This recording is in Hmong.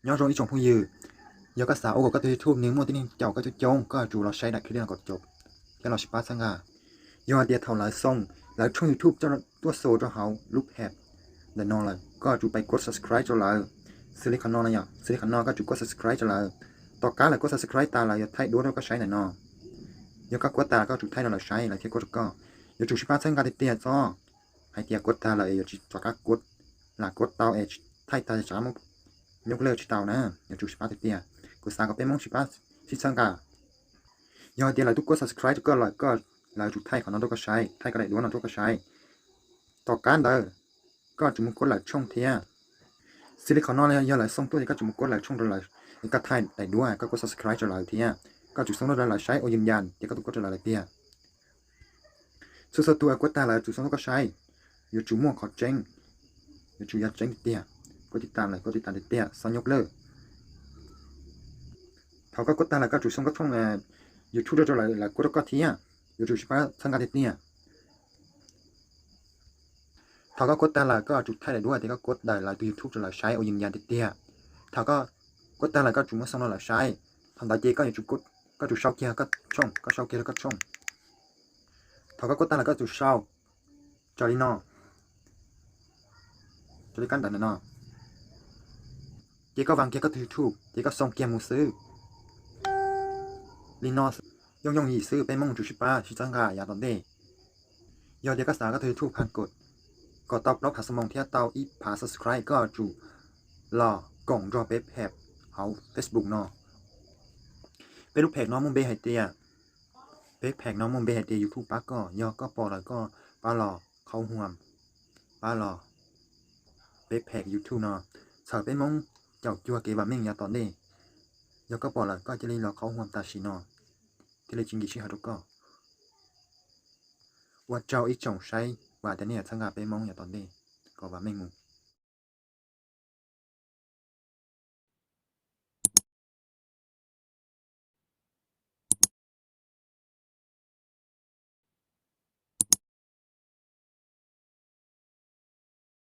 Nyob zoo ib tsoom phooj ywg, yog koj xav ua kom koj tus YouTube nws muaj tib neeg caum koj coob coob, koj yuav tsum los saib daim clip no kom coob thiab los sib pab txhawb nqa. Yog hais tias thaum lawv xoo lawv tshooj YouTube tuaj xoo rau hauv lub page ntawm no lawm, koj yuav tsum pais kov subscribe rau lawv. Xws li qhov no no yom, xws li qhov no koj yuav tsum kov subscribe rau lawv. Tom qab lawv kov subscribe tas lawv yuav thaij duab rau koj saib ntawm no. Yog koj kov tas lawm koj yuav tsum thaij rau lawv saib lawv thiaj kov rau koj. Yuav tsum sib pab txhawb nqa tiag tiag txhob hais tias kov tas lawm es yuav tsis rov qab kov, lam kov tau es thaij tas tsam muab nyuj lawj tsis tau na. Yuav tsum sib pab tiag tiag. Kuv xav kom peb Hmoob sib pab sib txhawb nqa. Yog hais tias lawv twb kov subscribe rau koj lawm, koj, lawv yuav tsum thaij qhov no rau koj saib, thaij koj daim duab no rau koj saib. Tom qab ntawd koj yuav tsum mus kov lawv tshooj thiab. Xws li qhov no yog lawv xoo tuaj ces koj yuav tsum mus kov lawv tshooj rau lawv, es koj thaij daim duab koj kov subscribe rau lawv thiab. Koj yuav tsum xoo rau lawv saib ua yees yas tias koj twb kov rau lawv lawm tiag. Txhua txhua tus kov tas lawm yuav tsum xoo rau koj saib, yuav tsum muaj qhov tseeb, yuav tsum yog tseeb tiag tiag. Koj tiv tam lawm koj tiv tam tiag tiag, xov nyuj lawj. Thaum koj kov tas lawm koj yuav tsum xoo koj tshooj YouTube rau lawv, lawv kov rau koj thiab. Yuav tsum sib pab txhawb nqa tiag tiag. Thaum koj kov tas lawm koj yuav tsum thaij daim duab tias koj kov daim lawv tus YouTube rau lawv saib ua yees yas tiag tiag. Thaum koj kov tas lawm koj yuav tsum muab xoo rau lawv saib. Thaum ntawd ces koj yuav tsum, koj tsum sau kiag koj tshooj, koj sau kiag rau koj tshooj. Thaum koj kov tas lawm koj tsum sau raws li no, raws li kab ntawv ntawm no. Ces koj vaas kiag koj tus YouTube ces koj xoo kiag mus xwb. Li no, yooj yooj yim xwb, peb Hmoob yuav tsum sib pab sib txhawb nqa yav tom ntej. Yog tias koj xav koj tus YouTube pab kom, kom tau plaub phav xoo moo thiab tau ib phav subscribe koj yuav tsum los koom nrog peb page hauv Facebook no. Peb lub page no muaj npe hais tias, peb page no muaj npe hais tias YouTube pab koj, yog koj pom lawm koj pab los qhaub huam, pab los peb page YouTube no, txhawm peb Hmoob caum cuag kev vam meej yav tom ntej. Yog koj pom lawm koj cia li los qhaub huam tam sim no thiaj li tsis nkim sij hawm rau koj. Ua tsaug ib tsoom saib uas tias nej yuav txhawb nqa peb Hmoob yav tom ntej kom vam meej mus.